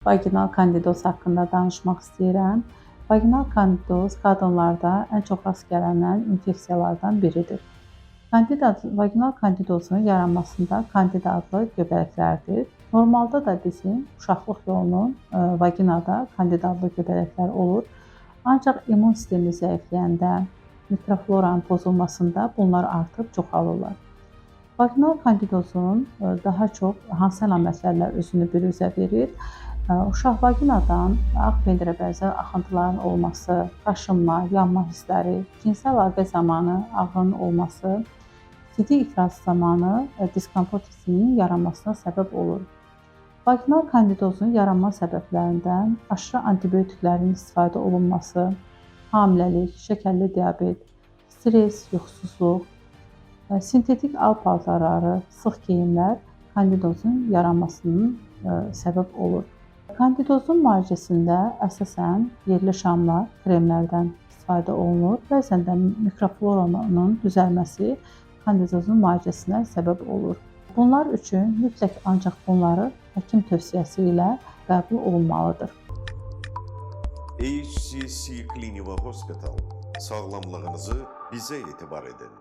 Vaginal kandidoz haqqında danışmaq istəyirəm. Vaginal kandidoz qadınlarda ən çox rast gələnən infeksiyalardan biridir. Kandida, vaginal kandidozun yaranmasında kandida adlı göbələklərdir. Normalda da bizim uşaqlıq yolunun vaginada kandida adlı göbələklər olur. Ancaq immun sistemi zəifləyəndə, mikrofloranın pozulmasında bunlar artıb çoxalırlar. Vaginal kandidozun daha çox hansı əlamətlərlə özünü büruzə verir? Uşaq vaginadan ağ pendirə bənzər axıntıların olması, qaşınma, yanma hissləri, cinsi əlaqə zamanı ağrının olması, sidik ifrazı zamanı diskomfort hissinin yaranmasına səbəb olur. Vaginal kandidozun yaranma səbəblərindən aşırı antibiotiklərin istifadə olunması, hamiləlik, şəkərli diabet, stress, yuxusuzluq, sintetik al paltarları, sıx geyimlər kandidozun yaranmasının səbəb olur. Kandidozun müalicəsində əsasən yerli şamlar, kremlərdən istifadə olunur. Bəzən də mikrofloranın düzəlməsi kandidozun müalicəsinə səbəb olur. Bunlar üçün mütləq ancaq bunları həkim tövsiyəsi ilə qəbul olunmalıdır. HCC Cliniva Hospital. Sağlamlığınızı bize itibar edin.